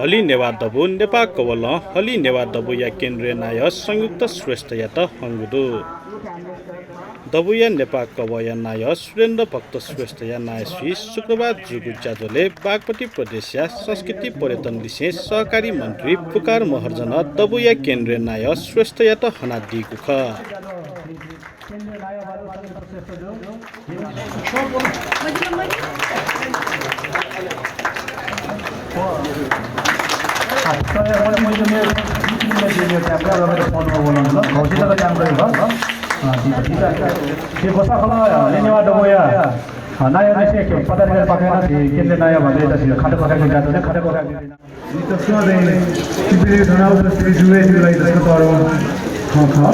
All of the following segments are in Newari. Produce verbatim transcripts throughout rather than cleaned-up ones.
हलिं नेवाः दबू नेपाः कवलं हलिं नेवाः दबूया केन्द्रीय नायः संयुक्त श्रेष्ठयात हंगु दु। दबूया नेपाः कवःया नायः सुरेन्द्र भक्त श्रेष्ठया नायःसुइ शुक्रबार जूगु ज्याझ्वलय् बागमती प्रदेशया संस्कृति पर्यटन लिसें सहकारी मन्त्री पुकार महर्जनं दबूया केन्द्रीय नायः श्रेष्ठयात हनादीगु खः। नायः निसें पदाधिकारी पाखें नं झी केन्द्रीय नायः भन्दै त झी खादा क्वखाय्‌के ज्याझ्वलय् खादा क्वखाय्‌के। जिं तसकं चाहिँ छिकपिनि थन उपस्थित जूगु लागि तसकं तःधंगु खँ खः।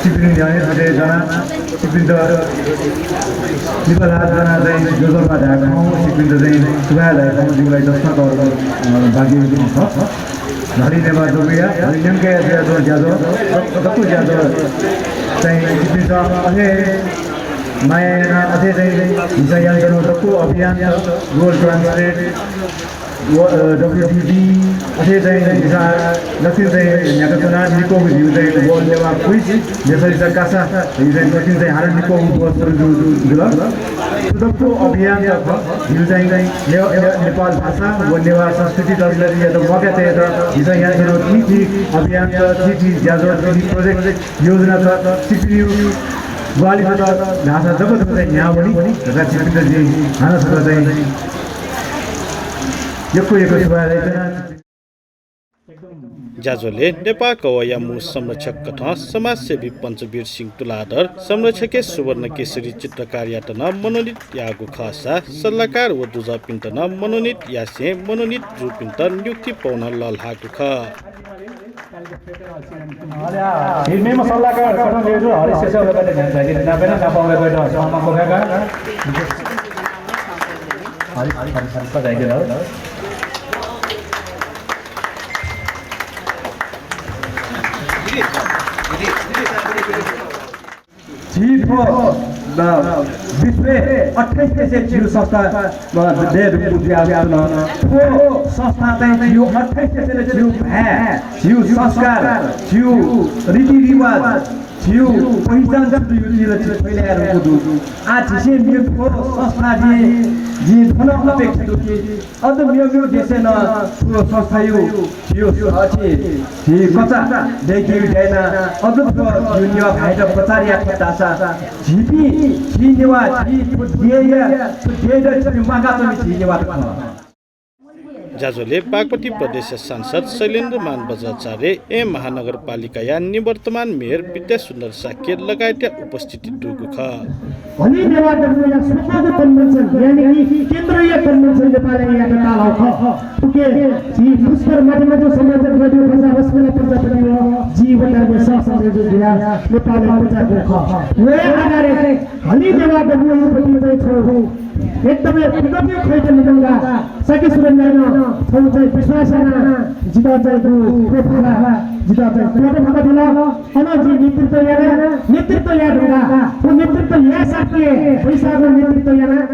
छिकपिनि न्ह्यःने थथे ज्वनाः छिकपिन्त नेपाः ल्हाः ज्वनाः चाहिँ ज्वजलपा धायेगु खँ, छिकपिन्त चाहिँ सुभाय् धायेगु खँ जिगु लागि तसकं तःधंगु, अ, भाग्यया खँ खः। हलिं नेवाः दबूया, हलिं न्यंकया ज्याझ्वः, ज्याझ्वः, दक्व ज्याझ्वः चाहिँ छिकपिन्सं अथे माया यानाः अथे चाहिँ झीसं यानाच्वनागु दक्व अभियान, Google Translate, व, अ, W T V, अथे चाहिँ झीसं दक्व चाहिँ न्ह्याकाच्वनाः निक्वःगु झीगु चाहिँ World Newah Quiz, देशा कासा, झीगु चाहिँ दक्व चाहिँ हानं निक्वःगु वर्ष सुरु जु-, जु-, जुल। थ्व दक्व अभियान झीगु चाहिँ ने-, ने-, नेपाल भाषा व नेवाः संस्कृति दर्जायात म्वाकातयेत झीसं यानाच्वनागु थीथी अभियान, थीथी ज्याझ्वः, थीथी project योजना त छिकपिनिगु ग्वाहालि जक धाःसा जक जक चाहिँ न्ह्याः वनी धकाः छिकपिन्त जिं हानं छकः चाहिँ यक्व यक्व सुभाय् दयाच्वना। ज्याझ्वलय् नेपाः कवःया मू संरक्षक कथं समाजसेवी पञ्चवीर सिंह तुलाधर, संरक्षकय् सुवर्ण केशरी चित्रकारयात नं मनोनीत याःगु खःसा सल्लाहकार व दुजःपिन्त नं मनोनीत यासें मनोनीत जूपिन्त नियुक्ति पौ नं लःल्हाःगु खः। झी मेम्ह सल्लाहकार कथं जुयाच्वंगु हरि शेषावलय्‌त न्ह्याथे झायादी। नापं नापं वय्‌कःयात हस्तान्तरण यायेका। हरि, हरि, हरि, हरि, झायादी। झी थ्व, अ, विश्वय् अट्ठाइस देशय् झीगु संस्था, अ, दये धुंकूगु जुयाच्वन। थ्व संस्था चाहिँ झीगु अट्ठाइस देशय् नं झीगु भाय्, झीगु संस्कार, झीगु रीतिरिवाज, झीगु पहिचान छु दु, झी ला झी थ्व हे ल्हाये धुंकूगु दु। आः झीसं मेगु थ्व संस्था जिं, जिं थ्व नं अपेक्षा दु कि अझ मेगु मेगु देशय् नं थ्व संस्थाया झीगु, अ, झी, झी कचा दय्‌केगु ज्या यानाः अझ थ्व झीगु नेवाः भाय्‌त प्रचार याये फत धाःसा झीपिं, झी नेवाः, झी थ्व देय्‌या, थ्व देय्‌त झीपिं म्वाकाच्वनी झी नेवाःत खः। ज्याझ्वलय् बागमती प्रदेशया सांसद शैलेन्द्रमान बज्राचार्य, येँ महानगरपालिकाया निवर्तमान मेयर विद्यासुन्दर शाक्य लगायतया उपस्थिति दुगु खः। हलिं नेवाः दबूया स्वतःगु convention, यानि कि केन्द्रीय convention नेपालय् यायेत ताःलाःगु खः। उकी झी पुष्कर माध्यमजु, संयोजक रेडियो प्रचार रश्मिला प्रजापति व जि व धर्मेश सह संयोजक जुयाः नेपालय् पुजाकूगु खः। व आधारय् हलिं नेवाः दबूया प्रति चाहिँ छगू एकदमै विज्ञप्ति खयेत निदंगु। शाक्य सुरेन दाइनं छगू चाहिँ विश्वास यानाः जितः चाहिँ थ्व भाला जितः चाहिँ त्वःते फत धाल। अन जिं नेतृत्व याना, नेतृत्व याये धुंकाः, व नेतृत्व याये साथ हे वैशाखं नेतृत्व याना।